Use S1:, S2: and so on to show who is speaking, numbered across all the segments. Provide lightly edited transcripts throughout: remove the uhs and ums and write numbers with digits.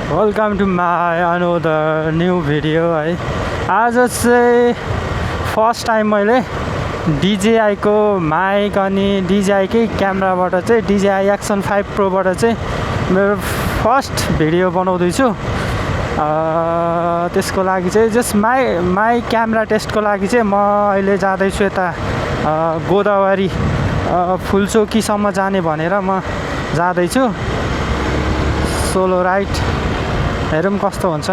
S1: Welcome to my another new video है। आज चाहिँ फर्स्ट टाइम मैले DJI-को माइक अनि DJI-कै क्यामेराबाट चाहिँ DJI Action 5 Pro-बाट चाहिँ मेरो फर्स्ट भिडियो बनाउँदैछु। त्यसको लागि चाहिँ जस्ट माई क्यामेरा टेस्टको लागि चाहिँ म अहिले जाँदैछु यता गोदावरी फुलचोकीसम्म जाने भनेर म जाँदैछु। सोलो राइड हेरौँ कस्तो हुन्छ।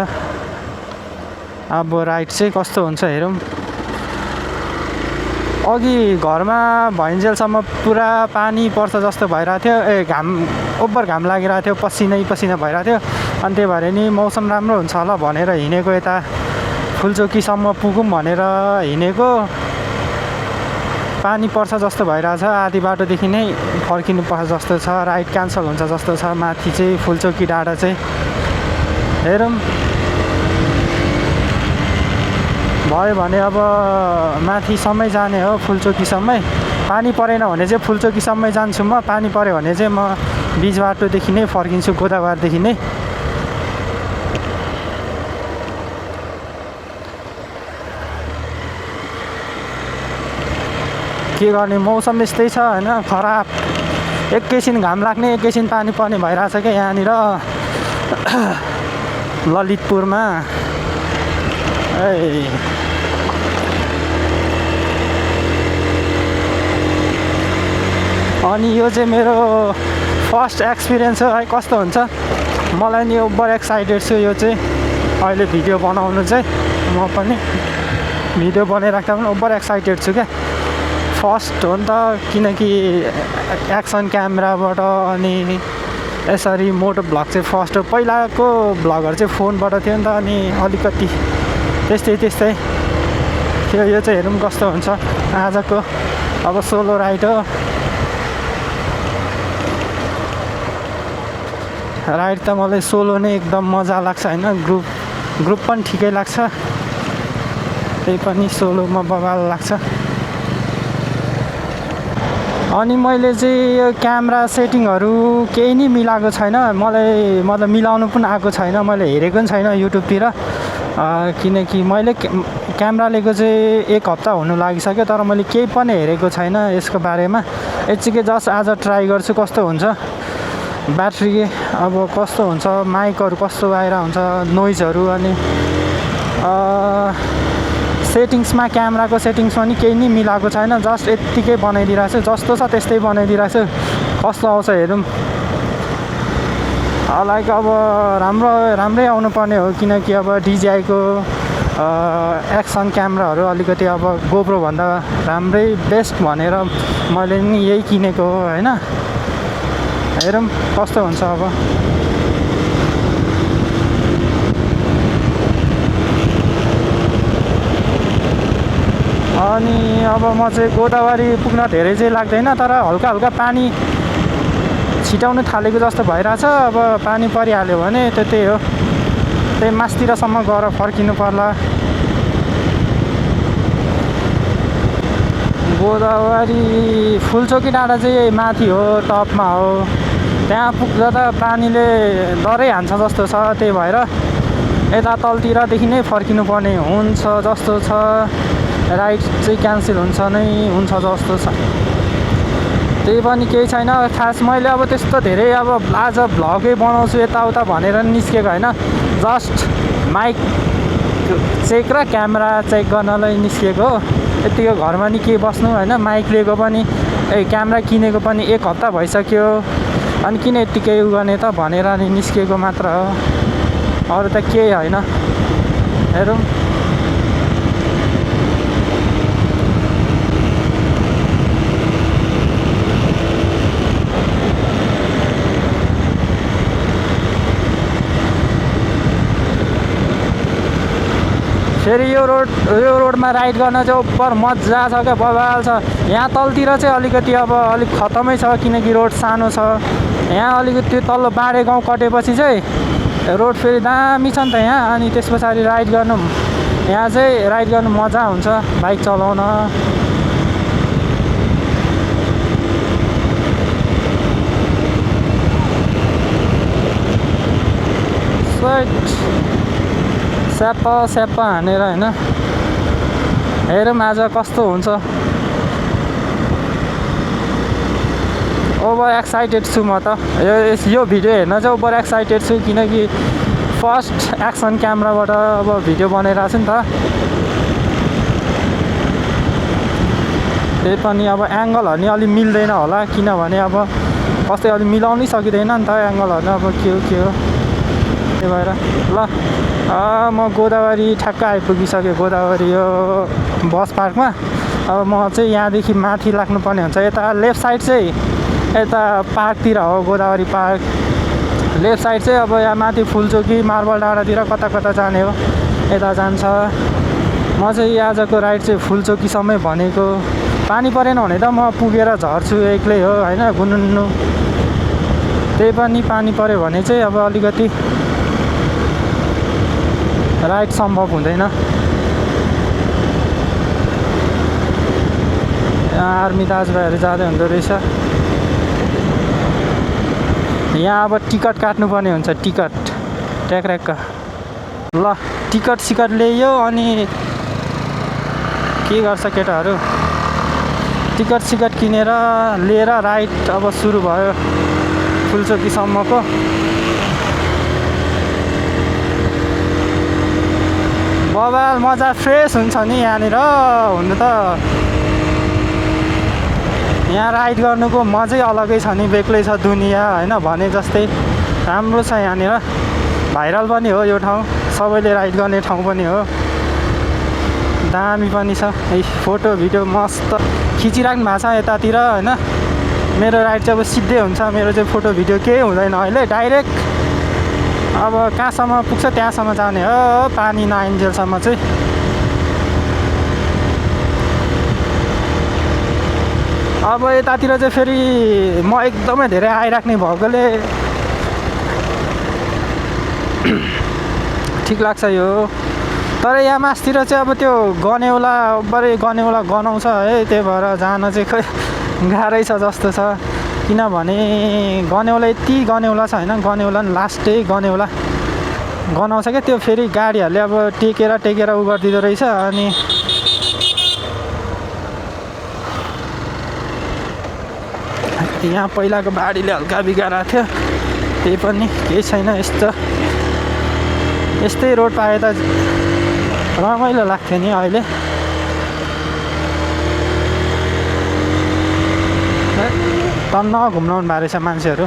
S1: अब राइड चाहिँ कस्तो हुन्छ हेरौँ। अघि घरमा भइन्जेलसम्म पुरा पानी पर्छ जस्तो भइरहेको थियो। ओभर घाम लागिरहेको थियो, पसिना भइरहेको थियो। अनि त्यही भएर नि मौसम राम्रो हुन्छ होला भनेर हिँडेको, यता फुलचोकीसम्म पुगौँ भनेर हिँडेको। पानी पर्छ जस्तो भइरहेछ। आधी बाटोदेखि नै फर्किनु पर्छ जस्तो छ। राइड क्यान्सल हुन्छ जस्तो छ। माथि चाहिँ फुलचोकी डाँडा चाहिँ हेरौँ भयो भने अब माथिसम्मै जाने हो, फुलचोकीसम्मै। पानी परेन भने चाहिँ फुलचोकीसम्मै जान्छु म। पानी पऱ्यो भने चाहिँ म बिच बाटोदेखि नै फर्किन्छु, गोदावरीदेखि नै। के गर्ने, मौसम यस्तै छ होइन, खराब। एकैछिन घाम लाग्ने, एकैछिन पानी पर्ने भइरहेछ क्या यहाँनिर ललितपुरमा। अनि यो चाहिँ मेरो फर्स्ट एक्सपिरियन्स हो है, कस्तो हुन्छ मलाई नि ओभर एक्साइटेड छु। यो चाहिँ अहिले भिडियो बनाउनु चाहिँ म पनि भिडियो बनाइराख्दा पनि ओभर एक्साइटेड छु क्या। फर्स्ट हो नि त, किनकि एक्सन क्यामेराबाट अनि यसरी मोटो भ्लग चाहिँ फर्स्ट हो। पहिलाको भ्लगहरू चाहिँ फोनबाट थियो नि त, अनि अलिकति त्यस्तै थियो। यो चाहिँ हेरौँ कस्तो हुन्छ आजको। अब सोलो राइड हो। राइड त मलाई सोलो नै एकदम मजा लाग्छ होइन। ग्रुप पनि ठिकै लाग्छ, त्यही पनि सोलोमा बवाल लाग्छ। अनि मैले चाहिँ यो क्यामेरा सेटिङहरू केही नै मिलाएको छैन। मलाई मतलब मिलाउनु पनि आएको छैन। मैले हेरेको पनि छैन युट्युबतिर, किनकि मैले क्यामेरा लिएको चाहिँ 1 हप्ता हुनु लागिसक्यो, तर मैले केही पनि हेरेको छैन यसको बारेमा। यतिकै जस्ट आज ट्राई गर्छु कस्तो हुन्छ। ब्याट्री अब कस्तो हुन्छ, माइकहरू कस्तो आएर हुन्छ, नोइजहरू। अनि सेटिङ्समा, क्यामेराको सेटिङ्समा नि केही नै मिलाएको छैन। जस्ट यत्तिकै बनाइदिइरहेको छु, जस्तो छ त्यस्तै बनाइदिइरहेको छु। कस्तो आउँछ हेरौँ। लाइक अब राम्रै आउनुपर्ने हो, किनकि अब DJI-को एक्सन क्यामेराहरू अलिकति अब गोप्रो भन्दा राम्रै बेस्ट भनेर मैले नि यही किनेको हो होइन। हेरौँ कस्तो हुन्छ अब। अनि अब म चाहिँ गोदावरी पुग्न धेरै चाहिँ लाग्दैन, तर हल्का पानी छिटाउनु थालेको जस्तो भइरहेछ। अब पानी परिहाल्यो भने त्यही हो, त्यही मास्तिरसम्म गएर फर्किनु पर्ला। गोदावरी फुलचोकी डाँडा चाहिँ माथि हो, टपमा हो। त्यहाँ पुग्दा त पानीले डरै हान्छ जस्तो छ। त्यही भएर यता तलतिरदेखि नै फर्किनु पर्ने हुन्छ जस्तो छ। राइड चाहिँ क्यान्सल हुन्छ जस्तो छ। त्यही पनि केही छैन खास। मैले अब त्यस्तो धेरै अब आज भ्लगै बनाउँछु यताउता भनेर निस्केको होइन। जस्ट माइक चेक र क्यामेरा चेक गर्नलाई निस्केको हो। यतिको घरमा नि के बस्नु होइन। माइक लिएको पनि क्यामेरा किनेको पनि 1 हप्ता भइसक्यो। अनि किन यत्तिकै गर्ने त भनेर नि निस्केको मात्र हो, अरू त केही होइन। हेरौँ फेरि यो रोडमा राइड गर्न चाहिँ ओभर मजा छ क्या, बवाल छ। यहाँ तलतिर चाहिँ अलिकति अब अलिक खतमै छ, किनकि रोड सानो छ। यहाँ अलिकति तल्लो बाँडे गाउँ कटेपछि चाहिँ रोड फेरि दामी छ नि त यहाँ। अनि त्यस पछाडि राइड गर्नु, यहाँ चाहिँ राइड गर्नु मजा हुन्छ बाइक चलाउन। स्याप्प हानेर होइन हेरौँ आज कस्तो हुन्छ। ओभर एक्साइटेड छु म त यो भिडियो हेर्न चाहिँ ओभर एक्साइटेड छु किनकि फर्स्ट एक्सन क्यामेराबाट अब भिडियो बनाइरहेको छु नि त। त्यही पनि अब एङ्गलहरू नि अलि मिल्दैन होला किनभने अब कस्तै अलि मिलाउनै सकिँदैन नि त एङ्गलहरू अब के हो त्यही भएर ल म गोदावरी ठ्याक्क आइपुगिसकेँ गोदावरी यो बस पार्कमा। अब म चाहिँ यहाँदेखि माथि लाग्नुपर्ने हुन्छ यता लेफ्ट साइड चाहिँ यता पार्कतिर हो गोदावरी पार्क लेफ्ट साइड चाहिँ अब यहाँ माथि फुलचोकी मार्बल डाँडातिर कता कता जाने हो यता जान्छ। म चाहिँ आजको राइड चाहिँ फुलचोकीसम्मै भनेको पानी परेन भने त म पुगेर झर्छु एक्लै हो होइन गुनुन्नु। त्यही पनि पानी पऱ्यो भने चाहिँ अब अलिकति राइड सम्भव हुँदैन। आर्मी दाजुभाइहरू जाँदै हुँदो रहेछ। यहाँ अब टिकट काट्नुपर्ने हुन्छ टिकट ट्याक्र्याक्क ल टिकट सिकट ल्यायो अनि के गर्छ केटाहरू टिकट सिकट किनेर लिएर राइड अब सुरु भयो फुलचोकीसम्मको। बबाल मजा फ्रेस हुन्छ नि यहाँनिर हुनु त। यहाँ राइड गर्नुको मजै अलगै छ नि बेग्लै छ दुनियाँ होइन भने जस्तै राम्रो छ यहाँनिर। भाइरल पनि हो यो ठाउँ सबैले राइड गर्ने ठाउँ पनि हो दामी पनि छ। फोटो भिडियो मस्त खिचिराख्नु भएको छ यतातिर होइन। मेरो राइड चाहिँ अब सिधै हुन्छ मेरो चाहिँ फोटो भिडियो केही हुँदैन अहिले डाइरेक्ट अब कहाँसम्म पुग्छ त्यहाँसम्म जाने हो पानी नआइन्जेलसम्म चाहिँ। अब यतातिर चाहिँ फेरि म एकदमै धेरै आइराख्ने भएकोले ठिक लाग्छ यो। तर यहाँ मासतिर चाहिँ अब त्यो गनेउला गनाउँछ है त्यही भएर जान चाहिँ खै गाह्रै छ जस्तो छ किनभने गनेउला यति गनेउला छ होइन गनेउला नि लास्टै गनेउला गनाउँछ क्या त्यो फेरि गाडीहरूले अब टेकेर उ गरिदिँदो रहेछ। अनि यहाँ पहिलाको बाढीले हल्का बिगारेको थियो त्यही पनि केही छैन यस्तै रोड पाए त रमाइलो लाग्थ्यो नि अहिले। तन्न घुम्लाउनु भएको रहेछ मान्छेहरू।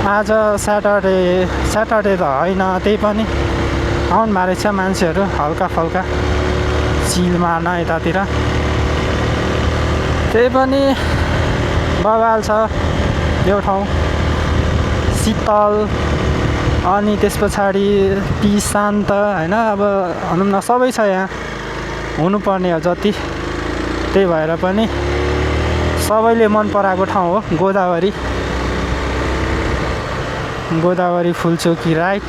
S1: आज स्याटरडे त होइन त्यही पनि आउनु भएको रहेछ मान्छेहरू हल्का फल्का चिल मार्न यतातिर। त्यही पनि बवाल छ यो ठाउँ शीतल अनि त्यस पछाडि पिस शान्त होइन। अब भनौँ न सबै छ यहाँ हुनुपर्ने हो जति त्यही भएर पनि सबैले मन पराएको ठाउँ हो गोदावरी फुलचोकी राइड।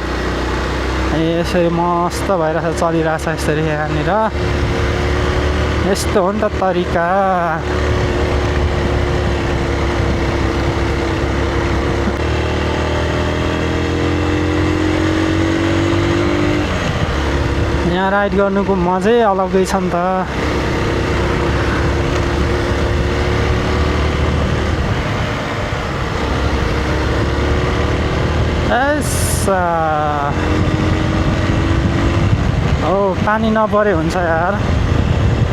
S1: यसरी मस्त भइरहेछ चलिरहेछ यसरी यहाँनिर यस्तो हो नि त तरिका। यहाँ राइड गर्नुको मजै अलग्गै छ नि त। पानी नपरे हुन्छ यार।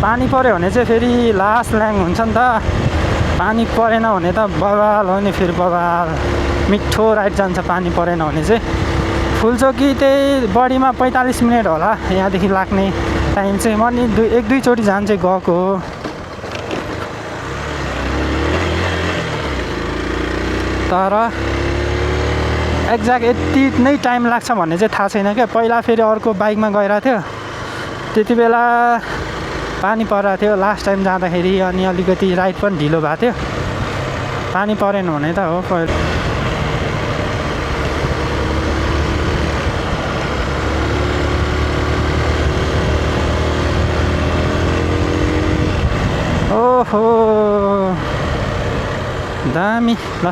S1: पानी पऱ्यो भने चाहिँ फेरि लास ल्याङ हुन्छ नि त। पानी परेन भने त बवाल हो नि फेरि बवाल मिठो राइड जान्छ पानी परेन भने चाहिँ। फुलचोकी त्यही बढीमा 45 मिनट होला यहाँदेखि लाग्ने टाइम चाहिँ। म नि एक दुईचोटि जान चाहिँ गएको हो। तर एक्ज्याक्ट यति नै टाइम लाग्छ भन्ने चाहिँ थाहा छैन क्या। पहिला फेरि अर्को बाइकमा गइरहेको थियो त्यति बेला पानी परिरहेको थियो लास्ट टाइम जाँदाखेरि अनि अलिकति राइड पनि ढिलो भएको थियो। पानी परेन भने त हो पहिला ओहो दामी ल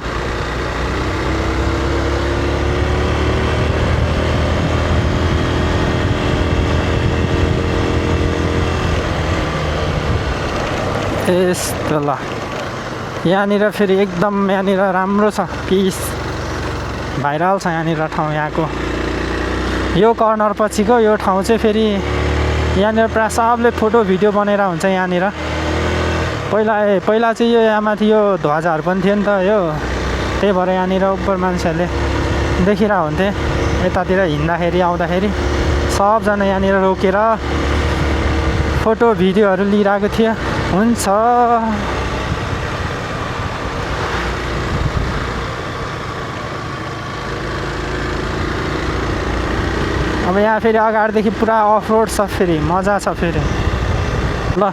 S1: यस्तो ल यहाँनिर फेरि एकदम यहाँनिर राम्रो छ पिस भाइरल छ यहाँनिर ठाउँ यहाँको यो कर्नर पछिको यो ठाउँ चाहिँ फेरि यहाँनिर प्रायः सबले फोटो भिडियो बनाएर हुन्छ यहाँनिर पहिला चाहिँ यो यहाँमाथि यो ध्वजाहरू पनि थियो नि त यो त्यही भएर यहाँनिर उपर मान्छेहरूले देखिरहेको हुन्थे यतातिर हिँड्दाखेरि आउँदाखेरि सबजना यहाँनिर रोकेर फोटो भिडियोहरू लिइरहेको थियो हुन्छ अब यहाँ फेरि अगाडिदेखि पुरा अफरोड छ फेरि मजा छ फेरि ल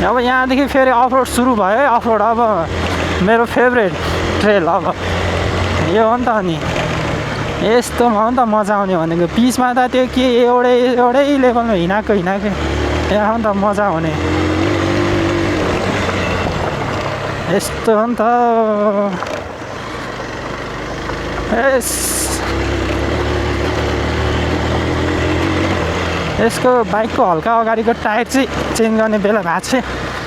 S1: अब यहाँदेखि फेरि अफरोड सुरु भयो है अफरोड अब मेरो फेभरेट ट्रेल अब यो हो नि त अनि यस्तोमा हो नि त मजा आउने भनेको पिचमा त त्यो के एउटै लेभलमा हिँडाएको यहाँ हो नि त मजा आउने यस्तो हो नि त यसको बाइकको हल्का अगाडिको टायर चाहिँ चेन्ज गर्ने बेला भएको छ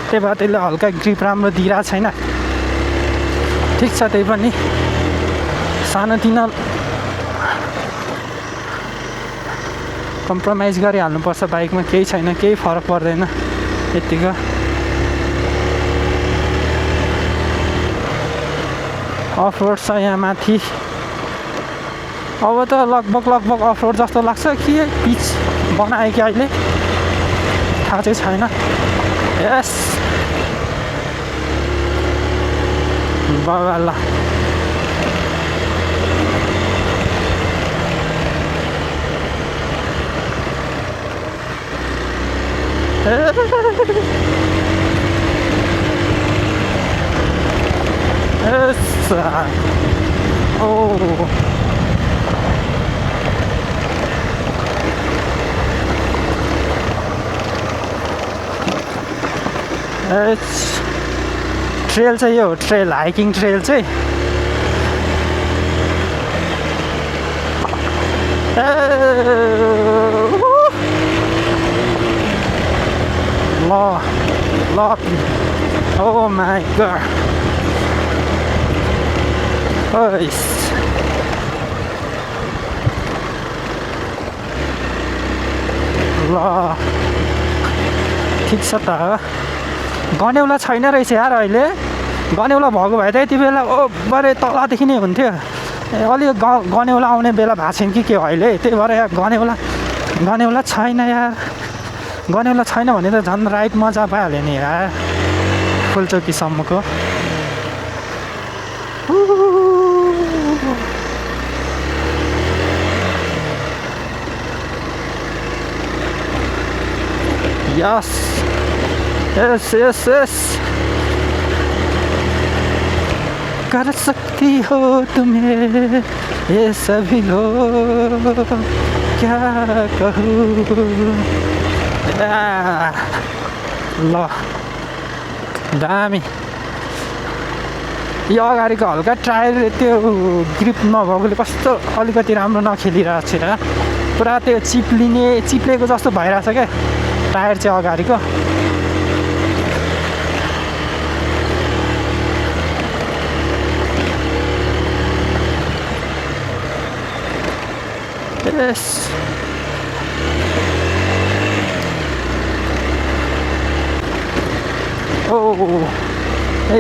S1: त्यही भएर त्यसले हल्का ग्रिप राम्रो दिइरहेको छैन ठिक छ त्यही पनि सानोतिनो कम्प्रोमाइज गरिहाल्नुपर्छ बाइकमा केही छैन केही फरक पर्दैन यतिको अफरोड छ यहाँ माथि अब त लगभग अफरोड जस्तो लाग्छ कि पिच बनायो कि अहिले थाहा चाहिँ छैन यस बाबा ल ट्रेल चाहिँ यो ट्रेल हाइकिङ ट्रेल चाहिँ ल ओ माई गॉड ल ठिक छ त गनेउला छैन रहेछ यार अहिले गनेउला भएको भए त यति बेला बरे तलदेखि नै हुन्थ्यो अलिक गनेउला आउने बेला भएको छैन कि के अहिले त्यही भएर यार गनेउला छैन यार गनेउला छैन भने त झन् राइड मजा पाइहाल्यो नि यार फुलचोकीसम्मको यस कर सकती हो तुम्हें ये सभी लोग क्या कहूँ ल दामी यो अगाडिको हल्का टायर त्यो ग्रिप नभएकोले कस्तो अलिकति राम्रो नखेलिरहेको छ र पुरा त्यो चिप्लेको जस्तो भइरहेछ क्या टायर चाहिँ अगाडिको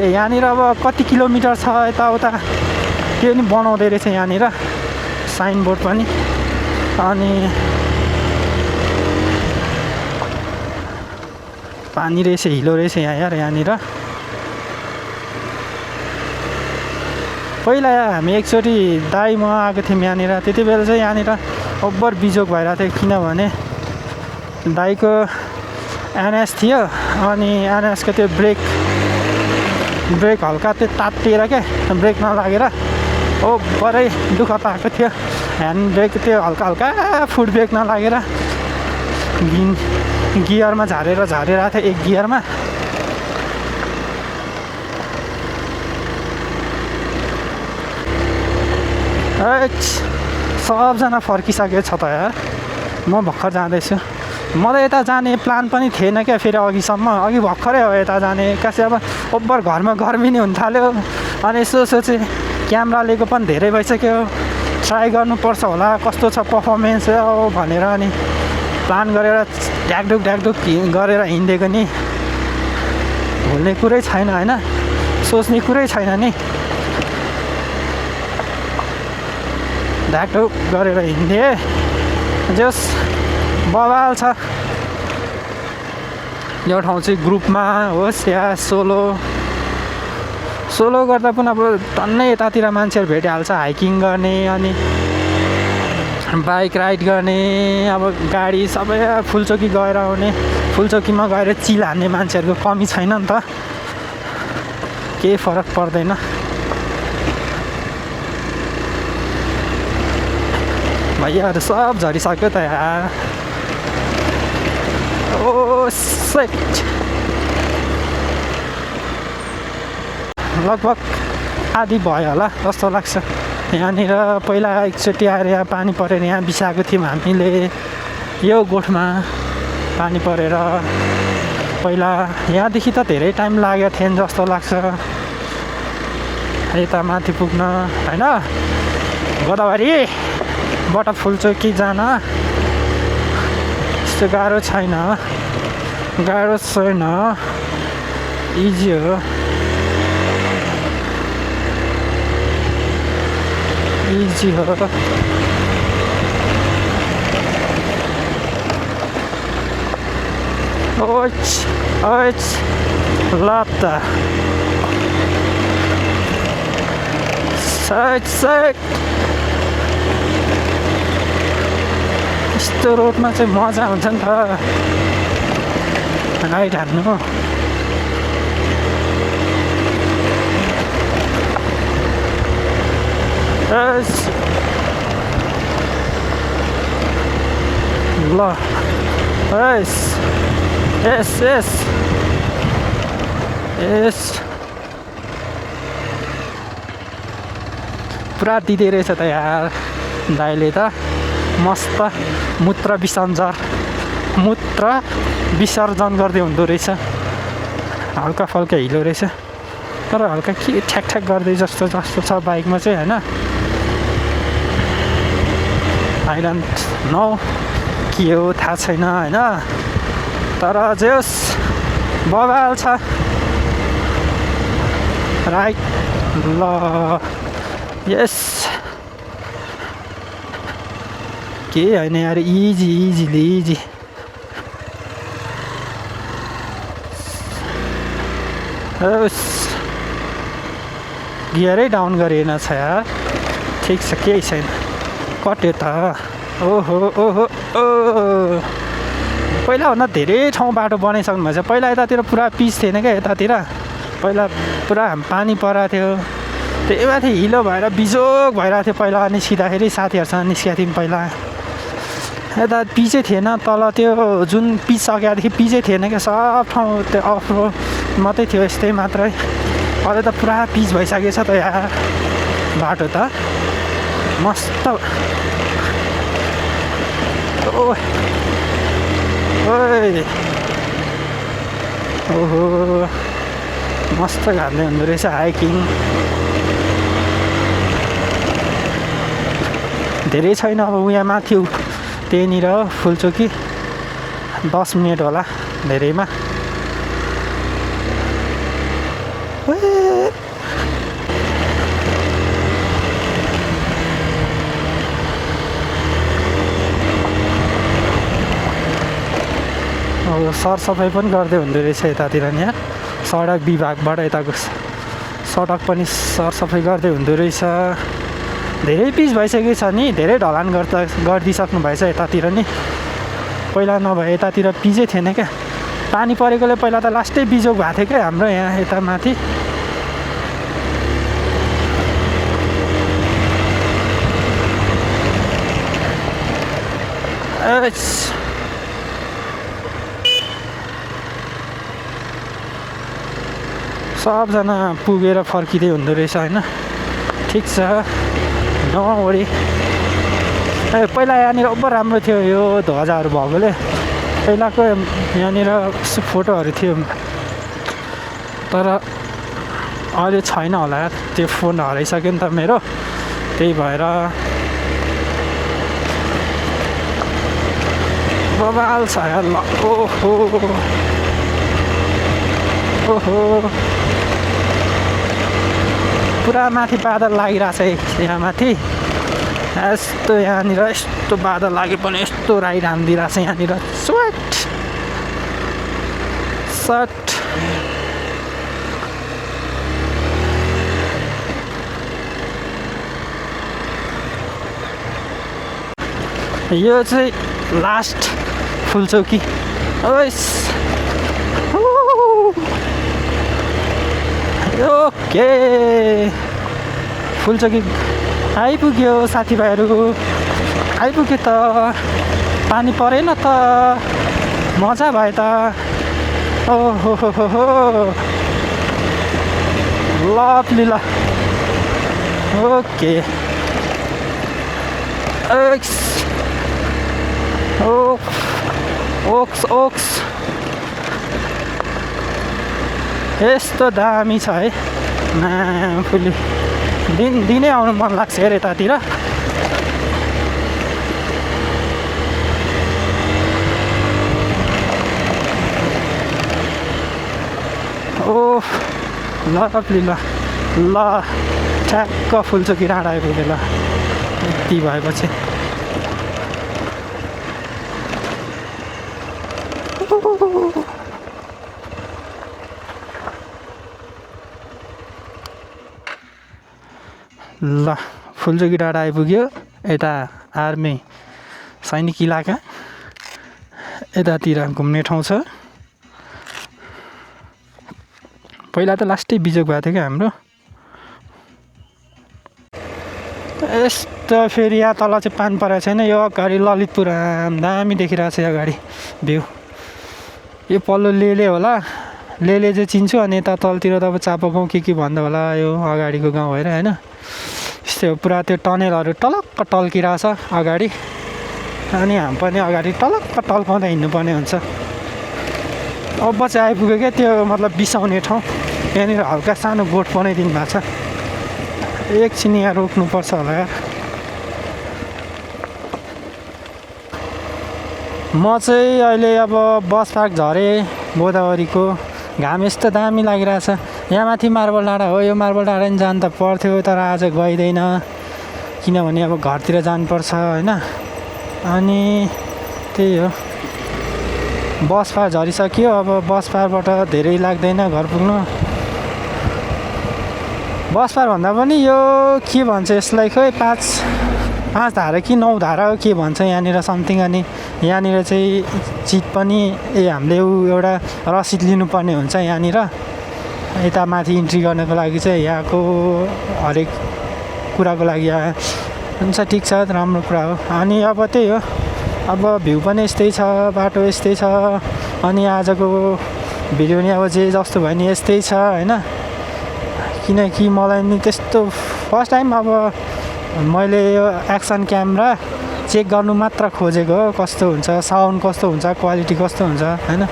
S1: यहाँनिर अब कति किलोमिटर छ यताउता त्यो पनि बनाउँदै रहेछ यहाँनिर साइनबोर्ड पनि अनि पानी रहेछ हिलो रहेछ यहाँ यार यहाँनिर पहिला हामी एकचोटि दाइ म आएको थियौँ यहाँनिर त्यति बेला चाहिँ यहाँनिर ओभर बिजोग भइरहेको थियो किनभने दाइको एनएस थियो अनि एनएसको त्यो ब्रेक हल्का त्यो तात्तिएर क्या ब्रेक नलागेर ओभरै दुःख पाएको थियो ह्यान्ड ब्रेक त्यो हल्का फुट ब्रेक नलागेर गियरमा झारेर आएको थियो एक गियरमा सबजना फर्किसकेको छ त यार म भर्खर जाँदैछु मलाई यता जाने प्लान पनि थिएन क्या फेरि अघिसम्म अघि भर्खरै हो यता जाने एक्कासी अब ओभर घरमा गर्मी नि हुन थाल्यो अनि यसो सोचेँ क्यामेरा लिएको पनि धेरै भइसक्यो ट्राई गर्नुपर्छ होला कस्तो छ पर्फर्मेन्स भनेर अनि प्लान गरेर ढ्याकढुक गरेर हिँडेको नि भुल्ने कुरै छैन होइन सोच्ने कुरै छैन नि ढ्याकढुक गरेर हिँडेँ जस बवाल छ यो ठाउँ चाहिँ ग्रुपमा होस् या सोलो गर्दा पनि अब टन्नै यतातिर मान्छेहरू भेटिहाल्छ हाइकिङ गर्ने अनि बाइक राइड गर्ने अब गाडी सबै फुलचोकी गएर आउने फुलचोकीमा गएर चिल हान्ने मान्छेहरूको कमी छैन नि त केही फरक पर्दैन भैयाहरू सब झरिसक्यो त यार ओ सेट लगभग आधी भयो होला जस्तो लाग्छ यहाँनिर पहिला एकचोटि आएर यहाँ पानी परेर यहाँ बिसाएको थियौँ हामीले यो गोठमा पानी परेर पहिला यहाँदेखि त धेरै टाइम लागेको थिएन जस्तो लाग्छ यता माथि पुग्न होइन गोदावरीबाट फुलचोकी जान त्यस्तो गाह्रो छैन इजी हो ओच ल त साइड यस्तो रोडमा चाहिँ मजा हुन्छ नि त राइड हान्नु ल यस पुरा दिँदै रहेछ त यार दाइले त मस्त मूत्र विसर्जन गर्दै हुँदो रहेछ हल्का फल्का हिलो रहेछ तर हल्का के ठ्याक गर्दै जस्तो छ बाइकमा चाहिँ होइन आई डोन्ट नो के हो थाहा छैन होइन तर जस बवाल छ राइट ल यस के होइन यार इजी गियरै डाउन गरिएन छ यार ठिक छ केही छैन कट्यो त ओहो पहिलाभन्दा धेरै ठाउँ बाटो बनाइसक्नु भएछ पहिला यतातिर पुरा पिच थिएन क्या यतातिर पहिला पुरा पानी परेको थियो त्यही माथि हिलो भएर बिजोग भइरहेको थियो पहिला निस्किँदाखेरि साथीहरूसँग निस्केको थियौँ पहिला यता पिचै थिएन तल त्यो जुन पिच सकेदेखि पिचै थिएन क्या सब ठाउँ त्यो अफ रोड मात्रै थियो यस्तै मात्रै अहिले त पुरा पिच भइसकेको छ त यार बाटो त मस्त ओहो मस्त घाल्दै हुँदो रहेछ हाइकिङ धेरै छैन अब यहाँ माथि त्यहीँनिर फुलचोकी 10 मिनट होला धेरैमा सरसफाइ पनि गर्दै हुँदो रहेछ यतातिर नि यहाँ सडक विभागबाट यताको सडक पनि सरसफाइ गर्दै हुँदो रहेछ धेरै पिच भइसकेको छ नि धेरै ढलान गरिदिइसक्नु भएछ यतातिर नि पहिला नभए यतातिर पिचै थिएन क्या पानी परेकोले पहिला त लास्टै बिजोग भएको थियो क्या हाम्रो यहाँ यता माथि सबजना पुगेर फर्किँदै हुँदो रहेछ होइन ठिक छ नवरी पहिला यहाँनिर ओभर राम्रो थियो यो ध्वजाहरू भएकोले पहिलाको यहाँनिर फोटोहरू थियो तर अहिले छैन होला त्यो फोन हराइसक्यो नि त मेरो त्यही भएर बबाल छ यार ल ओहो ओहो पुरा माथि बादल लागिरहेछ यहाँ माथि यस्तो यहाँनिर यस्तो बादल लागे पनि यस्तो राइड हानिदिइरहेछ यहाँनिर स्वेट सट यो चाहिँ लास्ट फुलचौकी ओइस ओके फुलचौकी आइपुग्यो साथीभाइहरू आइपुग्यो त पानी परेन त मजा भयो त ओहो हो लभली ल ओके एक्स ओक्स ओक्स यस्तो दामी छ है फुली दिनै आउनु मन लाग्छ अरे यतातिर ओह लभली ल ल ठ्याक्क फुलचोकी डाँडा आइपुग्यो ल यति भएपछि ल फुलचोकी डाँडा आइपुग्यो यता आर्मी सैनिक इलाका यतातिर घुम्ने ठाउँ छ पहिला त लास्टै बिजोग भएको थियो क्या हाम्रो यस्तो फेरि यहाँ तल चाहिँ पानी परेको छैन यो अगाडि ललितपुर दामी देखिरहेको छ यो अगाडि भ्यू यो पल्लो लेले होला लेले चाहिँ चिन्छु अनि यता तलतिर त अब चापा गाउँ के भन्दा होला यो अगाडिको गाउँ भएर होइन यस्तै हो पुरा त्यो टनेलहरू टलक्क टल्किरहेछ अगाडि अनि हामी पनि अगाडि टलक्क टल्काउँदै हिँड्नुपर्ने हुन्छ अब चाहिँ आइपुग्यो क्या त्यो मतलब बिसाउने ठाउँ यहाँनिर हल्का सानो बोट बनाइदिनु भएको छ एकछिन यहाँ रोक्नुपर्छ होला यार म चाहिँ अहिले अब बस पार्क झरेँ गोदावरीको घाम यस्तो दामी लागिरहेछ यहाँ माथि मार्बल डाँडा हो यो मार्बल डाँडा नि जानु त पर्थ्यो तर आज गइँदैन किनभने अब घरतिर जानुपर्छ होइन अनि त्यही हो बस पार झरिसक्यो अब बस पारबाट धेरै लाग्दैन घर पुग्नु बस पार भन्दा पनि यो के भन्छ यसलाई खोइ पाँच धारा कि 9 धारा हो के भन्छ यहाँनिर समथिङ अनि यहाँनिर चाहिँ चिट पनि हामीले एउटा रसिद लिनुपर्ने हुन्छ यहाँनिर यता माथि इन्ट्री गर्नको लागि चाहिँ यहाँको हरेक कुराको लागि हुन्छ ठिक छ राम्रो कुरा हो अनि अब त्यही हो अब भ्यू पनि यस्तै छ बाटो यस्तै छ अनि आजको भिडियो नि अब जे जस्तो भयो नि यस्तै छ होइन किनकि मलाई नि त्यस्तो फर्स्ट टाइम अब मैले यो एक्सन क्यामेरा चेक गर्नु मात्र खोजेको हो कस्तो हुन्छ साउन्ड कस्तो हुन्छ क्वालिटी कस्तो हुन्छ होइन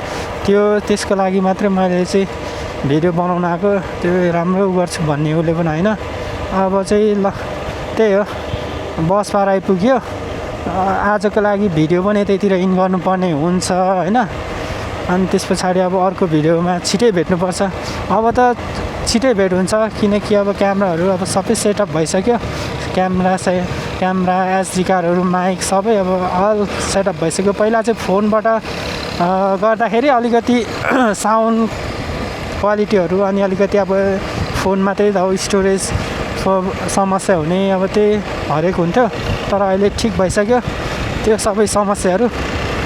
S1: त्यसको लागि मात्रै मैले चाहिँ भिडियो बनाउन आएको त्यो राम्रो गर्छु भन्ने उसले पनि होइन अब चाहिँ ल त्यही हो बस पार आइपुग्यो आजको लागि भिडियो पनि यतैतिर इन गर्नुपर्ने हुन्छ होइन अनि त्यस पछाडि अब अर्को भिडियोमा छिटै भेट्नुपर्छ अब त छिटै भेट हुन्छ किनकि अब क्यामेराहरू अब सबै सेटअप भइसक्यो क्यामेरा एसडी कार्डहरू माइक सबै अब अल सेटअप भइसक्यो पहिला चाहिँ फोनबाट गर्दाखेरि अलिकति साउन्ड क्वालिटीहरू अनि अलिकति अब फोनमा त्यही त स्टोरेज समस्या हुने अब त्यही हरेक हुन्थ्यो तर अहिले ठिक भइसक्यो त्यो सबै समस्याहरू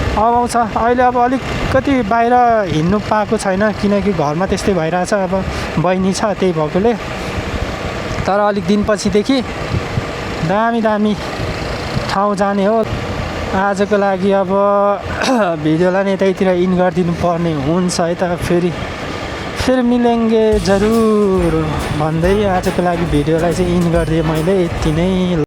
S1: अब आउँछ अहिले अब अलिकति बाहिर हिँड्नु पाएको छैन किनकि घरमा त्यस्तै भइरहेछ अब बहिनी छ त्यही भएकोले तर अलिक दिनपछिदेखि दामी ठाउँ जाने हो आजको लागि अब भिडियोलाई नै यतैतिर इन गरिदिनु पर्ने हुन्छ है त फेरि मिलेंगे जरुर भन्दै आजको लागि भिडियोलाई चाहिँ इन गरिदिएँ मैले यति नै।